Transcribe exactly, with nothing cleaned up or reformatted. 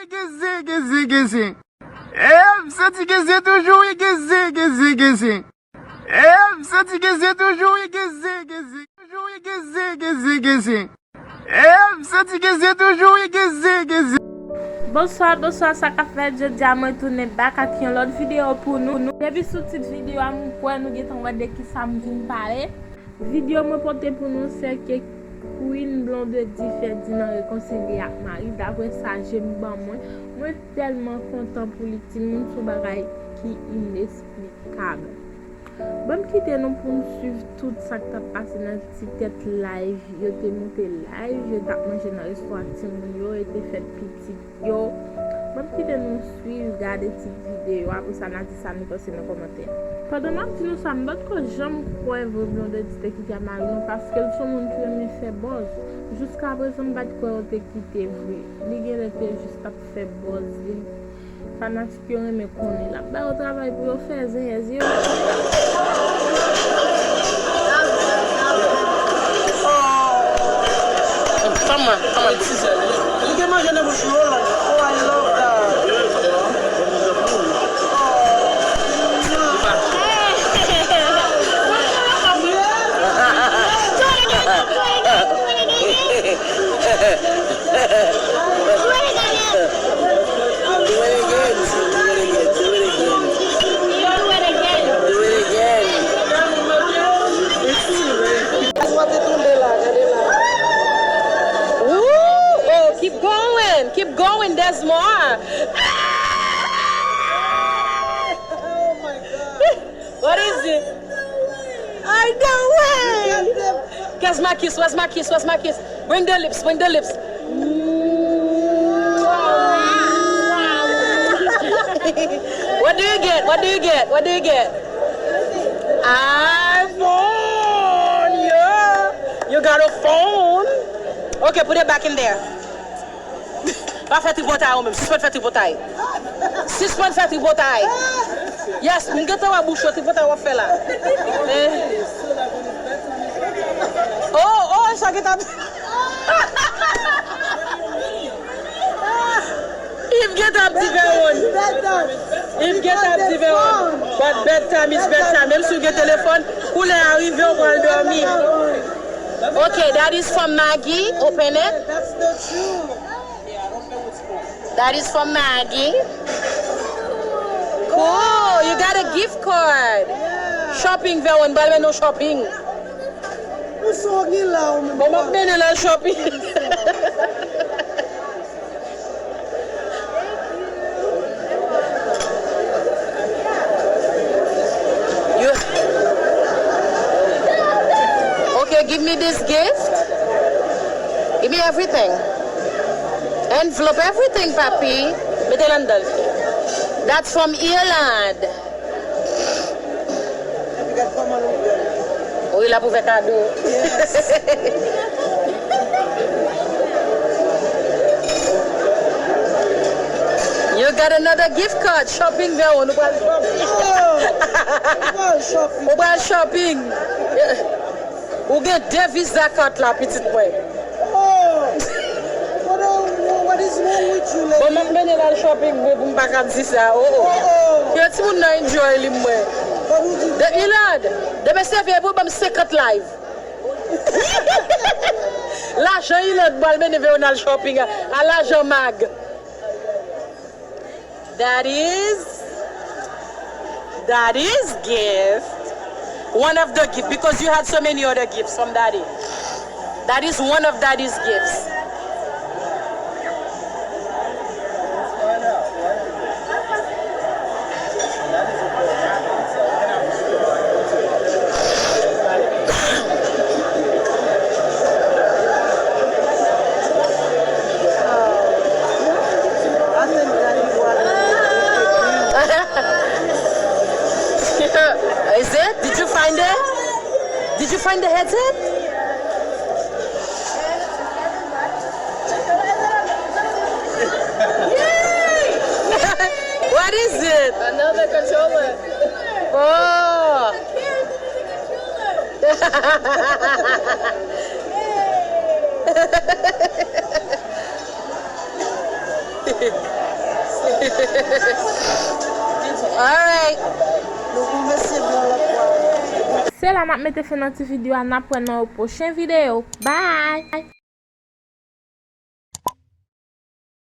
Geze, geze, geze. E m santi geze toujou, wi, geze, geze, geze. E m santi geze toujou, wi, geze, geze. Toujou, wi, geze, geze, geze. E m santi geze toujou, wi, geze, geze. Bonswa, bonswa, sa k ap fèt? Jodi a mwen tounen back ak yon lòt videyo pou nou. Depi sou tit videyo a, m kwè nou gentan wè de kisa m vin pale. Videyo mwen pote pou nou, se ke Queen Blondedy fè di nan rekonsilye ak mari, daprè sa je m ban mwen. Mwen tèlman kontan pou li, timoun, se yon bagay ki inesplikab. Ban m kite nou pou n swiv tout sa k t ap pase nan ti tèt live. Yo te moute live, yo t ap manje nan restoran ak timoun yo, yo te fèt pitit yo. Ban m kite nou swiv, gade ti videyo, apre sa n a di sa nou panse nan kòmantè. Pandan m ap di nou sa, m pa t ko janm kwè vre Blondedy te kite ak mari non, paske l se yon moun ki renmen fè buzz. Jiska prezan m pa t kwè yo te kite vre. Li genlè te jis t ap fè buzz li. Fanatik yo renmen konnen. L ap ba yo travay pou yo fè, zen yèz yo. Kòman? Kòman? Li gen manje nan bouch li, oh, I love that. Do it again, do it again, do it again. Do it again. Do it again. Ooh, oh, keep going, keep going, there's more. What is it? I know it. Where's my kiss? Where's my kiss? Where's my kiss? Bring the lips. Bring the lips. What do you get? What do you get? What do you get? iPhone. Yeah. You got a phone. Okay, put it back in there. Pa fè tripotay ou menm. Sispann fè tripotay. Sispann fè tripotay. Yes, m gentan wè bouch ou, tripotay w ap fè la. Eh. Oh, oh, sa gentan. Yves gentan ap di Veron. Yves gentan ap di Veron. But bedtime is bedtime. Menm si w gen telefòn, koulè a rive, w pral dòmi. Okay, that is from Maggie. Open it. That is from Maggie. Cool, you got a gift card. Shopping, Veron, m pral mennen w shopping. Bon, m ap mennen l al shopping. You, okay, give me this gift. Give me everything. Envelope everything, papi. Mete l anndan l. That's from Irlande. Wi, l ap ouvè kado. You got another gift card. Shopping, Veron. Nou pral shopping. Oh, nou pral shopping. Ou pral shopping. Ou gen de Visa card la, pitit mwen. Oh! What, what is wrong with you, lady? Bon, m ap mennen l al shopping vre pou m pa ka di sa. Oh, oh. Oh, oh. Yon timoun nan enjoy li, mwen. What would you do? De, Ilad, demen se vye pou ban m senkant live. Lajan Ilad pral mennen Veron al shopping a, a lajan Mag. That is, that is gift. One of the gift, because you had so many other gifts from daddy. That is one of daddy's gifts. Is it? Did you find it? Did you find the headset? What is it? Another controller. Oh. Alright. Nou konvense blan lòt bwa. Se la m ap mete fen nan ti videyo a, n ap wè nan yon pwochen videyo. Bye!